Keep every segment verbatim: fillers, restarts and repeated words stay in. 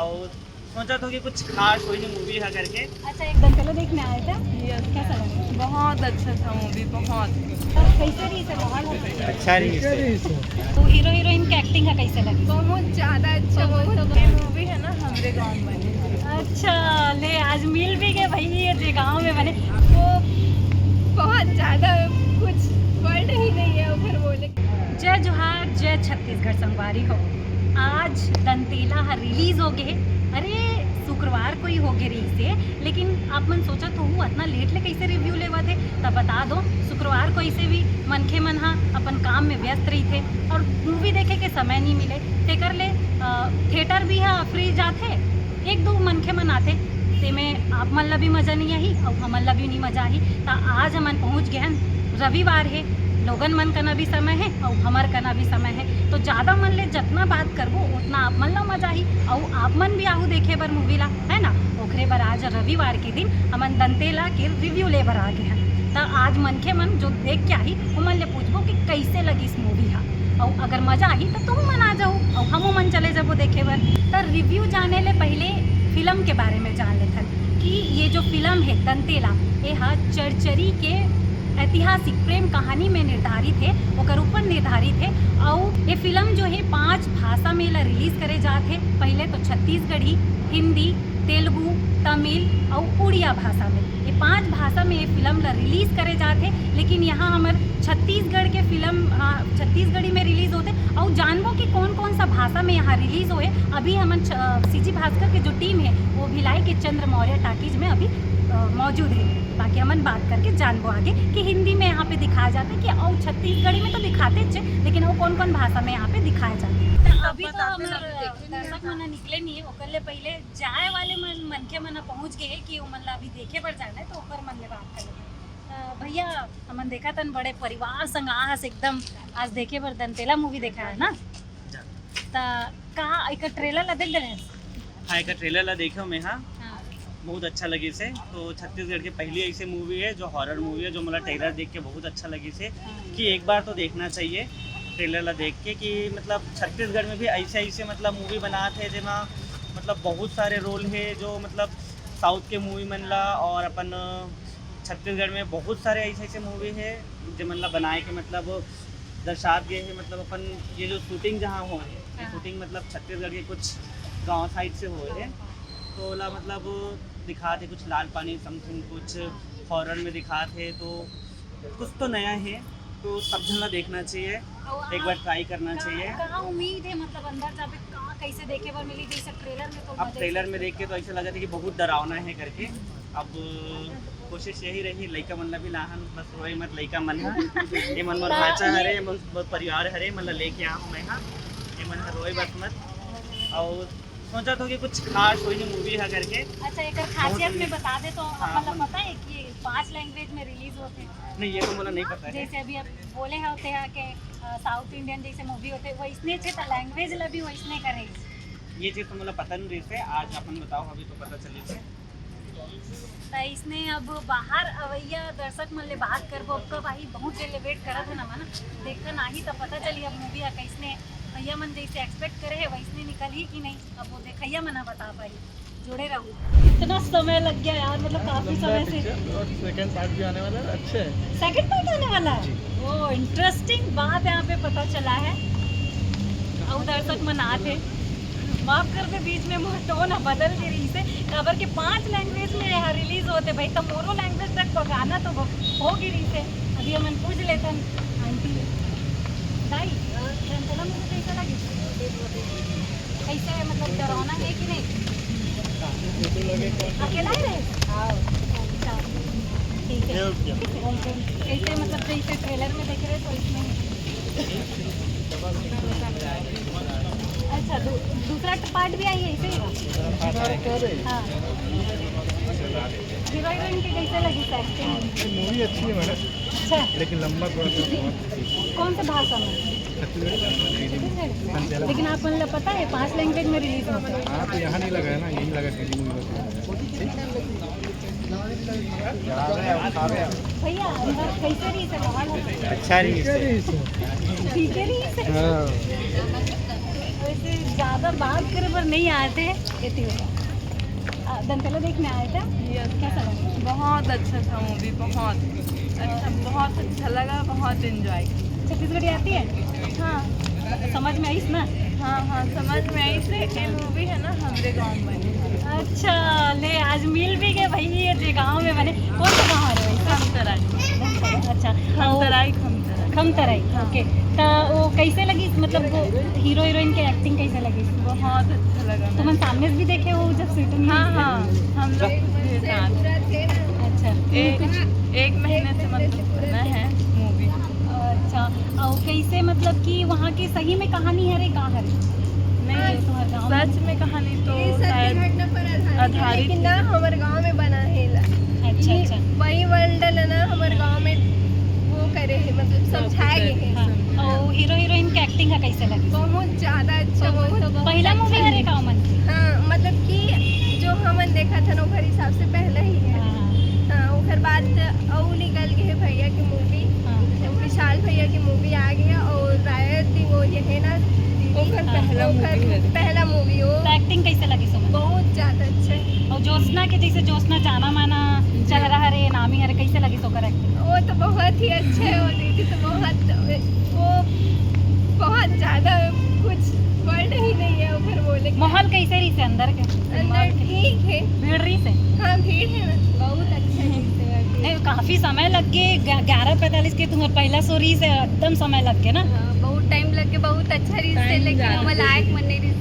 अउ सोचत हों कि कुछ खास होही मूवी ह करके। अच्छा, एक दंतेला देखने आए थे, कैसा लगा? बहुत अच्छा था मूवी, बहुत। कैसे रहिस हे माहौल? अच्छा रहिस हे। तो हीरो हीरोइन के एक्टिंग ह कैसे लगी? बहुत ज्यादा अच्छा, बहुत। ये मूवी है ना, हमरे गांव में। अच्छा, ले आज मिल भी गए भाई, ये जे गांव में बने। वो बहुत ज्यादा, कुछ वर्ड ही नहीं है फिर बोले। जय जोहार, जय छत्तीसगढ़ संगवारी हो। आज दंतेला ह रिलीज हो गए हे। अरे, शुक्रवार को ही हो गए रहिस हे, लेकिन आप मन सोचत होहू अतना लेट ले कैसे रिव्यू लेवत हे? त बता दो, शुक्रवार को ऐसे भी मनखे मन ह अपन काम में व्यस्त रहिथे और मूवी देखे के समय नहीं मिले, तेकर ले अ, थिएटर भी ह फ्री जाथे, एक दो मनखे मन आथे, तेमे आप मन ला भी मजा नहीं आही अउ हमन ला भी नहीं मजा आही। त आज हमन पहुंच गए हन, रविवार हे, लोगन मन कना भी समय हे अउ हमर कना भी समय हे, तो ज्यादा मन ले जतना बात करबो उतना आप मन ला मजा आही अउ आप मन भी आहू देखे बर मूवी ला, है ना? ओखरे बर आज रविवार के दिन हमन दंतेला के रिव्यू ले बर आ गए हन। त आज मनखे मन जो देख के आही, ओमन ले पूछबो कि कैसे लगिस मूवी ह, अउ अगर मजा आही त तुहू मन आ जाहू अउ हमू मन चले जाबो देखे बर। त रिव्यू जाने ले पहले फिल्म के बारे में जान लेथन कि ये जो फिल्म हे दंतेला, ये ह चरचरी के ऐतिहासिक प्रेम कहानी में निर्धारित हे, ओकर ऊपर निर्धारित हे। अउ ये फिल्म जो हे पांच भाषा में एला रिलीज करे जात हे। पहले तो छत्तीसगढ़ी, हिंदी, तेलुगु, तमिल अउ उड़िया भाषा में, ये पांच भाषा में ये फिल्म ला रिलीज करे जात हे। लेकिन यहाँ हमर छत्तीसगढ़ के फिल्म, हाँ, छत्तीसगढ़ी में रिलीज होथे। अउ जानबो कि कौन कौन सा भाषा में यहाँ रिलीज होए। अभी हमन सी जी भास्कर के जो टीम है वो भिलाई के चंद्र मौर्य टाकीज में अभी अ, मौजूद है। बाकी हमन बात करके जानबो आगे कि हिंदी में यहाँ पे दिखाया जाता है कि अउ छत्तीसगढ़ी में तो दिखाते च, लेकिन वो कौन कौन भाषा में यहाँ पे दिखाया जाता है। तो अभी तो हमर दर्शक मन निकले नहीं है, ओकर ले पहले जाए वाले मन, मनखे मन पहुँच गए हैं कि ओमन ला अभी देखे बर जाना है, तो ओकर मन ले बात कर लेते हैं। अ, भैया, हमन देखा तन बड़े परिवार संग आहस एकदम आज देखे बर दंतेला मूवी देखा है ना? त का एकर ट्रेलर ला देख डरे? हाँ, एकर ट्रेलर ला देखे मैं, हाँ। हाँ। बहुत अच्छा लगिस हे। तो छत्तीसगढ़ के पहली ऐसे मूवी है जो हॉरर मूवी है, जो मोला ट्रेलर देख के बहुत अच्छा लगिस हे कि एक बार तो देखना चाहिए ट्रेलर ला देख के कि मतलब छत्तीसगढ़ में भी ऐसे ऐसे मतलब मूवी बनात हे जेमा मतलब बहुत सारे रोल हे जो मतलब साउथ के मूवी मन ला और अपन छत्तीसगढ़ में बहुत सारे ऐसे ऐसे मूवी हे जेमन ला बनाए के मतलब दर्शात गए हे। मतलब अपन ये जो शूटिंग जहाँ हुआ है, ये हाँ। शूटिंग मतलब छत्तीसगढ़ के कुछ गांव साइड से हुए है, तो ओला मतलब दिखात हे कुछ लाल पानी समथिंग, कुछ हॉरर में दिखात हे, तो कुछ तो नया है, तो सब झन ला देखना चाहिए, एक बार ट्राई करना चाहिए। का उम्मीद है, मतलब अंदर जाबे का कैसे देखे बर मिली? जैसे ट्रेलर में तो अब ट्रेलर में देख के तो ऐसा लगा था कि बहुत डरावना है करके। अब कोशिश यही रही, लइका मन ला भी लाहन, बस रोए मत लइका मन ह। ये मन मोर भांचा हरे, ये मन मोर परिवार हरे, मन ला लेके आ हूँ मैं, हाँ। ये मन ह रोए बस मत। और सोचा तो कि कुछ खास होही मूवी ह करके। अच्छा, एक खासियत में बता दे तो हाँ, मतलब बोलो। पता है कि पांच लैंग्वेज में रिलीज होते हैं? नहीं, ये तो मोला नहीं पता है। जैसे अभी आप बोले होते हैं कि साउथ इंडियन जैसे मूवी होते हैं, वैसने छे तो लैंग्वेज ला भी वैसने करे। ये चीज़ तो मोला पता नहीं रहिस हे, आज अपन बताओ, अभी तो पता चलिस हे। तो इसने अब बाहर अवैया दर्शक मन ले बात करबो। अब तो भाई बहुत देर ले वेट करत है ना मन, देखा नाही तो पता चली अब मूवी आ कैसने भैया मन जैसे एक्सपेक्ट करे है वैसने निकलही कि नहीं, अब वो देखैया मन ह बता पाही। जुड़े रहू। इतना समय लग गया यार, मतलब काफी समय से। पिक्चर और सेकंड पार्ट भी आने वाला है, अच्छे है। सेकंड पार्ट आने वाला है। ओ, इंटरेस्टिंग बात यहाँ पे पता चला है। अउ दर्शक मन आत हे, माफ कर दे, बीच में मोर टोन ह बदल गे रहिस हे, काबर के पांच लैंग्वेज में यहाँ रिलीज होते भाई, तो मोरो लैंग्वेज तक बगाना तो हो गे रहिस हे। अभी हमन पूछ लेथन आंटी, दाई, दंतेला मूवी कैसे लगी? कैसे, मतलब डरावना है कि नहीं? अकेला ही रहे? अच्छा, ठीक है। कैसे, मतलब जैसे ट्रेलर में देख रहे तो इसमें अच्छा, दू, दूसरा पार्ट भी आई है इसे ही? हाँ। हीरो हीरोइन के कैसे लगी एक्टिंग? मूवी अच्छी है मैडम, अच्छा, लेकिन लंबा थोड़ा सा। कौन से भाषा में? छत्तीसगढ़ी, हिंदी में। लेकिन आप मतलब पता है पांच लैंग्वेज में रिलीज होता है। हाँ, तो यहाँ नहीं लगा है ना, यहीं लगा है। भैया, अंदर कैसे रहिस हे माहौल? अच्छा रहिस हे। ठीक है रहिस हे। हाँ। वैसे ज़्यादा बात करे बर नहीं आए थे, एती हो। आ, दंतेला देखने आए थे। Yes. कैसा लगा? बहुत अच्छा था मूवी, बहुत अच्छा, बहुत अच्छा लगा, बहुत एंजॉय किया। छत्तीसगढ़ी आती है? हाँ समझ में आइस ना? हाँ हाँ, समझ में आइस। ये मूवी है ना, हमरे गांव में। अच्छा, ले आज मिल भी गए भाई, ये जे गांव में बने। कौन सा गांव है भाई? खमतराई। अच्छा, खमतराई, खमतराई। खमतराई। हाँ। ओके, तो वो कैसे लगी, मतलब वो हीरो हीरोइन के एक्टिंग कैसे लगी? बहुत अच्छा लगा। तुमन सामने से भी देखे हो जब शूटिंग? हाँ हाँ, हम लोग खुद के साथ। अच्छा। एक एक महीने से मतलब बना है मूवी। अच्छा, और कैसे, मतलब कि वहाँ की सही में कहानी हरे का हरे? नहीं, तुम्हारे गाँव में? सच में कहानी तो ये सत्य शायद घटना पर आधारित है, आधारित लेकिन ना हमारे गांव में बना है ला। अच्छा, ये अच्छा। वही वर्ल्ड ला ना हमारे गांव में वो करे है, मतलब समझाए गए हैं। हाँ, और हीरो हीरोइन के एक्टिंग का कैसे लगी? बहुत ज्यादा अच्छा, बहुत पहला मूवी हरे का मन? हाँ, मतलब कि जो हमन देखा था ना, ओकर हिसाब से पहला ही है। हाँ, हाँ, ओकर बाद अउ निकल गए है भैया की मूवी, हाँ। विशाल भैया की मूवी आ गया और रायत सिंह और ये है ना दीदी, ओकर पहला ओकर मूवी है। पहला मूवी हो। तो एक्टिंग कैसे लगी सुमन? बहुत ज्यादा अच्छा है। और ज्योत्सना के, जैसे ज्योत्सना जाना माना चेहरा हरे, नामी हरे, कैसे लगी ओकर एक्टिंग? वो तो बहुत ही अच्छा है, वो दीदी तो बहुत, वो बहुत ज्यादा, कुछ वर्ड ही नहीं है उधर बोले के। माहौल कैसे रही से अंदर के? अंदर ठीक है। भीड़ रही से? हाँ, भीड़ है ना। बहुत अच्छा है। नहीं, काफी समय लग गए। ग्यारह पैंतालीस के तुम्हारे पहला शो रही से, एकदम समय लग गए ना? हाँ, बहुत टाइम लग के, बहुत अच्छा रही से, टाइम लेकिन ज्यादा वो लायक मन नहीं रही।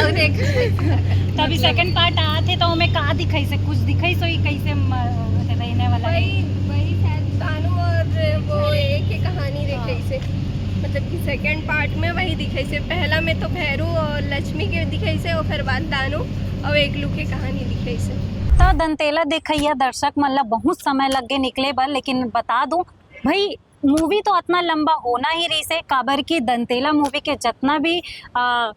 और देख तो अभी सेकंड पार्ट आते तो हमें का दिखाई से, कुछ दिखाई सोई कैसे म-, रहने वाला है? वही वही शायद भानु और वो एक ही कहानी दिखाई से, मतलब कि सेकंड पार्ट में वही दिखाई से। पहला में तो भैरू और लक्ष्मी के दिखाई से, और फिर बाद दानू और एक लू के कहानी दिखाई से। त दंतेला देखइया दर्शक मन ला बहुत समय लग गे निकले बर, लेकिन बता दूं भाई, मूवी तो अतना लंबा होना ही रहिस हे, काबर कि दंतेला मूवी के जतना भी आ,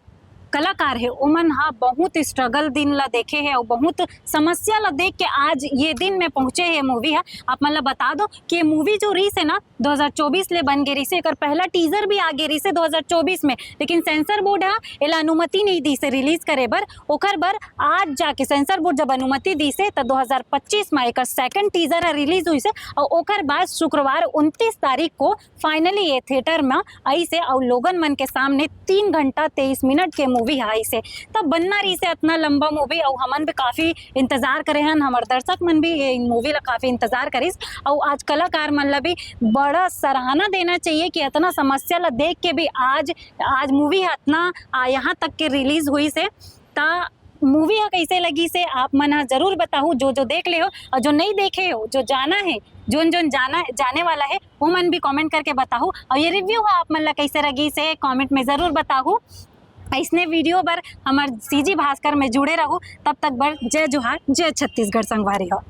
कलाकार हे, ओमन हा बहुत स्ट्रगल दिन ला देखे हे और बहुत समस्या ला देख के आज ये दिन में पहुंचे हे मूवी हा। आप मन ला बता दो कि ये मूवी जो रहिस हे ना, दो हज़ार चौबीस ले बन गे रहिस हे, एकर पहला टीजर भी आ गे रहिस हे दो हज़ार चौबीस में, लेकिन सेंसर बोर्ड हा एला अनुमति नहीं दिस हे रिलीज करे बर। ओकर बर आज जाके सेंसर बोर्ड जब अनुमति दिस हे, त दो हज़ार पच्चीस में एकर सेकंड टीजर हा रिलीज हुई से और ओकर बाद शुक्रवार उनतीस तारीख को फाइनली ये थिएटर में आई से और लोगन मन के सामने तीन घंटा तेईस मिनट के मूवी हा आई से। तब बनना रही से इतना लंबा मूवी और हमन भी काफी इंतजार करे हन, हमर दर्शक मन भी ये मूवी ला काफी इंतजार करिस और आज कलाकार मन ला भी बड़ा सराहना देना चाहिए कि इतना समस्या ला देख के भी आज, आज मूवी इतना आ, यहाँ तक के रिलीज हुई से। त मूवी हा कैसे लगी से आप मन हा जरूर बताहू, जो जो देख ले हो और जो नहीं देखे हो, जो जाना है, जोन जोन जाना जाने वाला है, वो मन भी कमेंट करके बताहू। और ये रिव्यू हा आप मन ला कैसे लगी से कमेंट में जरूर बताहू। ऐसने वीडियो बर हमर सीजी भास्कर में जुड़े रहू। तब तक बर जय जोहार, जय छत्तीसगढ़ संगवारी हो।